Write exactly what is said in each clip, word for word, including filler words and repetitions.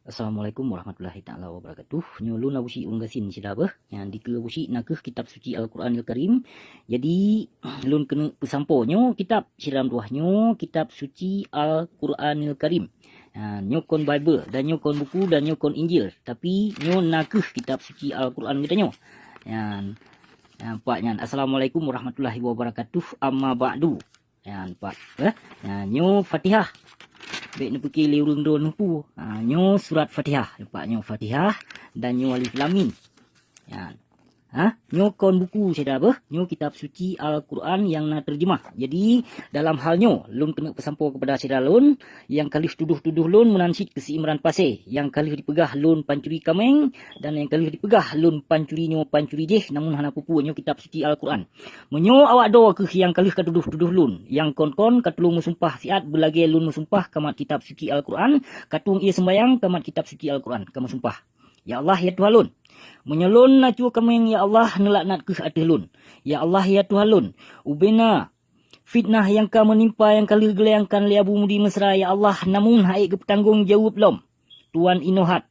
Assalamualaikum warahmatullahi taala wabarakatuh. Nyoe lôn Abu Syik Ureueng Gasien sira beuh. Nyang dikeue Abu Syik nakeuh kitab suci Al-Quranil Karim. Jadi lôn keuneuk peusampoe nyoe kitab sira droe nyoe kitab suci Al-Quranil Karim. Ha, nyoe kon Bible dan nyoe kon buku dan nyoe kon Injil, tapi nyoe nakeuh kitab suci Al-Quran geutanyoe. Nyan, ha, nampak nyan. Assalamualaikum warahmatullahi wabarakatuh. Amma ba'du. Nyan, nampak, eh? Nyan, nyoe Fatihah. Bèk neupike lé ureueng droe neupeue. Ha, nyoe surat Fatihah. Nampak nyoe Fatihah dan nyoe Alif Lam Mim. Nyan. Ha? Nyoe kon buku sira beuh, nyoe kitab suci Al-Quran nyang na terjemah. Jadi, dalam hal nyoe, lôn keuneuk peusampoe keupada sira lôn, nyang ka lheueh tudoh-tudoh lôn meunan cit keu si Imran Pasé, nyang ka lheueh jipeugah lôn pancuri kaméng, dan nyang ka lheueh jipeugah lôn pancuri nyoe pancuri jéh, namun hana peue-peue, nyoe kitab suci Al-Quran. Meunyoe awak droe keuh nyang ka lheueh ka tudoh-tudoh lôn, nyang kon-kon ka tulông meusumpah siat beulagèe lôn meusumpah kamat kitab suci Al-Quran, ka tueng ie seumbahyang kamat kitab suci Al-Quran, ka meusumpah. Ya Allah, ya Tuhan lôn, meunyoe lôn na cue kaméng, ya Allah, neulaknat keuh ateueh lôn. Ya Allah, ya Tuhan lôn, ubena fitnah nyang ka meunimpa nyang ka lheueh geulayangkan lé Abu Mudi Mesra, ya Allah, namun han ék geupeutanggong jaweueb lom, tuan inoe that.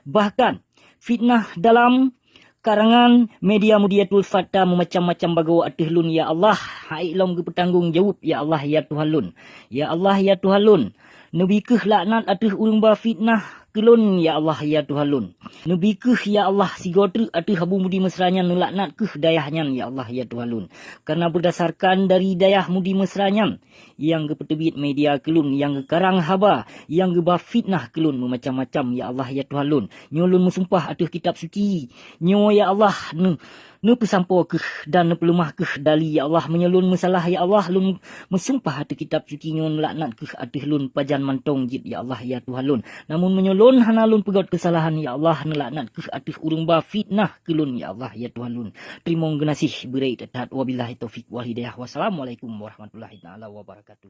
Bahkan, fitnah dalam karangan media Mudiatul Fata meumacam-macam bagoe ateueh lôn, ya Allah, han ék lom geupeutanggong jaweueb, ya Allah, ya Tuhan lôn. Ya Allah, ya Tuhan lôn, neubi keuh laknat ateueh ureueng ba fitnah keu lôn, ya Allah, ya Tuhan lôn. Neubi keuh, ya Allah, sigoe treuk ateueh Abu Mudi Mesra nyan, neulaknat keuh dayah nyan, ya Allah, ya Tuhan lôn. Karena berdasarkan dari dayah Mudi Mesra nyan, nyang geupeuteubiet media keu lôn, nyang geukarang haba, nyang geuba fitnah keu lôn meumacam-macam, ya Allah, ya Tuhan lôn. Nyoe lôn meusumpah ateueh kitab suci nyoe, ya Allah, neu-, neupeusampoe keuh dan neupeuleumah keuh dali, ya Allah. Meunyoe lôn meusalah, ya Allah, lôn meusumpah ateueh kitab suci nyoe, neulaknat keuh ateueh lôn pajan mantong jeuet, ya Allah, ya Tuhan lôn. Namun meunyoe lôn hana lôn peugöt keusalahan, ya Allah, neulaknat keuh ateueh ureueng ba fitnah keu lôn, ya Allah, ya Tuhan lôn. Teurimong geunaséh beureukat that. Wabillahi taufiq wal hidayah. Wassalamualaikum warahmatullahi taala wabarakatuh.